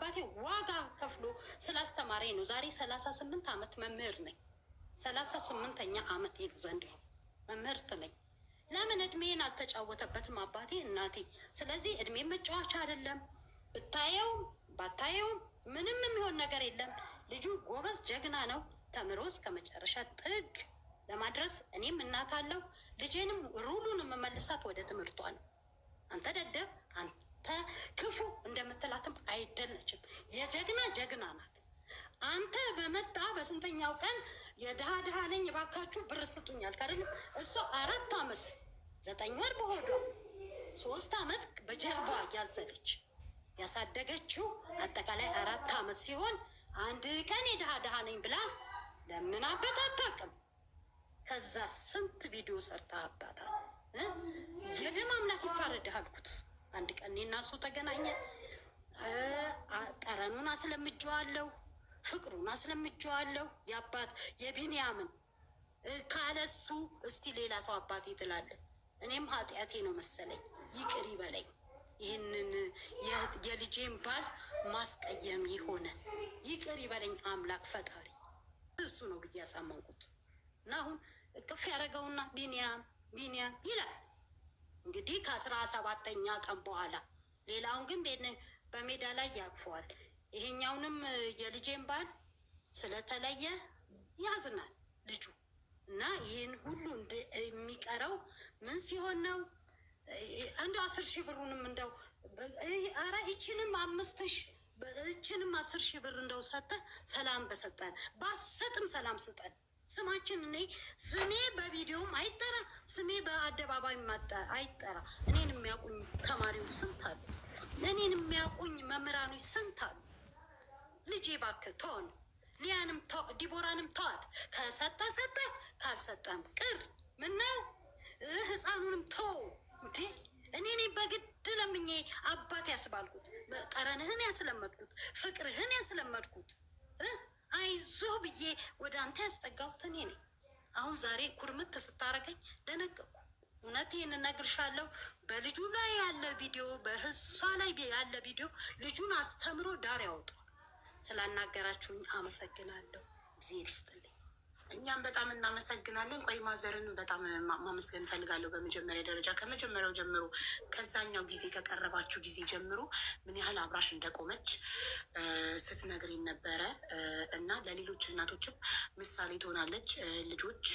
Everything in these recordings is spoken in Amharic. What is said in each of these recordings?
አባቴ ዋጋ ከፍሎ ስላስተማረኝ ነው። ዛሬ 38 ዓመት መምህር ነኝ። 38ኛ ዓመቴ ነው ዘንድሮ፣ መምህርት ነኝ። ለምን እድሜን አልተጫወተበትም አባቴ እናቴ። ስለዚህ እድሜ መጫወቻ አይደለም። ብታየውም ባታየውም ምንም የሚሆን ነገር የለም። ልጁ ጎበዝ ጀግና ነው። ተምሮ እስከ መጨረሻ ጥግ ለማድረስ እኔም እናት አለው። ልጄንም ሩሉን የምመልሳት ወደ ትምህርቷ ነው። አንተ ደደብ፣ አንተ ክፉ እንደምትላትም አይደለችም። የጀግና ጀግና ናት። አንተ በመጣ በስንተኛው ቀን የድሃ ድሃ ነኝ እባካችሁ ብር ስጡኛል አይደለም? እሷ 4 ዓመት 9 ወር በሆዷ፣ 3 ዓመት በጀርባ ያዘለች ያሳደገችው፣ አጠቃላይ 4 ዓመት ሲሆን አንድ ቀን የድሃ ድሃ ነኝ ብላ ለምናበት አታውቅም። ከዛ ስንት ቪዲዮ ሰርተህባታል። የደም አምላክ ይፋረድህ አልኩት። አንድ ቀን እኔና እሱ ተገናኘን። ጠረኑን አስለምጄዋለሁ፣ ፍቅሩን አስለምጄዋለሁ። የአባት የቢንያምን ካለሱ እስቲ ሌላ ሰው አባቴ ትላለህ። እኔም ኃጢአቴ ነው መሰለኝ፣ ይቅር ይበለኝ። ይህንን የልጄን ባል ማስቀየም የሆነ ይቅር ይበለኝ አምላክ ፈጣሪ እሱ ነው ብዬ ያሳመንኩት። እና አሁን እቅፍ ያደረገውና ቢንያም ቢንያም ይላል። እንግዲህ ከ17ኛ ቀን በኋላ ሌላውን ግን በሜዳ ላይ ያቅፈዋል። ይሄኛውንም የልጄን ባል ስለተለየ ያዝናል ልጁ። እና ይህን ሁሉ የሚቀረው ምን ሲሆን ነው? እንደው 10,000 ብሩንም እንደው ኧረ ይችንም 5,000 ይችንም 10,000 ብር እንደው ሰጠህ ሰላም በሰጠን፣ ባሰጥም ሰላም ስጠን። ስማችን እኔ ስሜ በቪዲዮም አይጠራ፣ ስሜ በአደባባይ አይጠራ። እኔን የሚያውቁኝ ተማሪዎች ስንት አሉ? እኔን የሚያውቁኝ መምህራኖች ስንት አሉ? ልጄ እባክህ ተውን፣ ሊያንም ዲቦራንም ተዋት። ከሰጠ ሰጠ፣ ካልሰጠም ቅር። ምነው ህፃኑንም ተው እንዴ! እኔ እኔ በግድ ለምኜ አባት ያስባልኩት፣ ጠረንህን ያስለመድኩት፣ ፍቅርህን ያስለመድኩት፣ አይዞህ ብዬ ወደ አንተ ያስጠጋሁት እኔ ነኝ። አሁን ዛሬ ኩርምት ስታረገኝ ደነገጥኩ። እውነቴን እነግርሻለሁ። በልጁ ላይ ያለ ቪዲዮ፣ በህሷ ላይ ያለ ቪዲዮ ልጁን አስተምሮ ዳር ያወጣል። ስላናገራችሁኝ አመሰግናለሁ። እግዜር ይስጥልኝ። እኛም በጣም እናመሰግናለን። ቆይ ማዘርን በጣም ማመስገን እፈልጋለሁ። በመጀመሪያ ደረጃ ከመጀመሪያው ጀምሮ፣ ከዛኛው ጊዜ ከቀረባችሁ ጊዜ ጀምሮ ምን ያህል አብራሽ እንደቆመች ስትነግሪን ነበረ እና ለሌሎች እናቶችም ምሳሌ ትሆናለች። ልጆች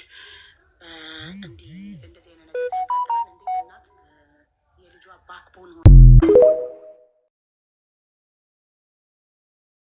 እንዲህ እንደዚህ አይነት ነገር ሲያጋጥመን እንዴት እናት የልጇ backbone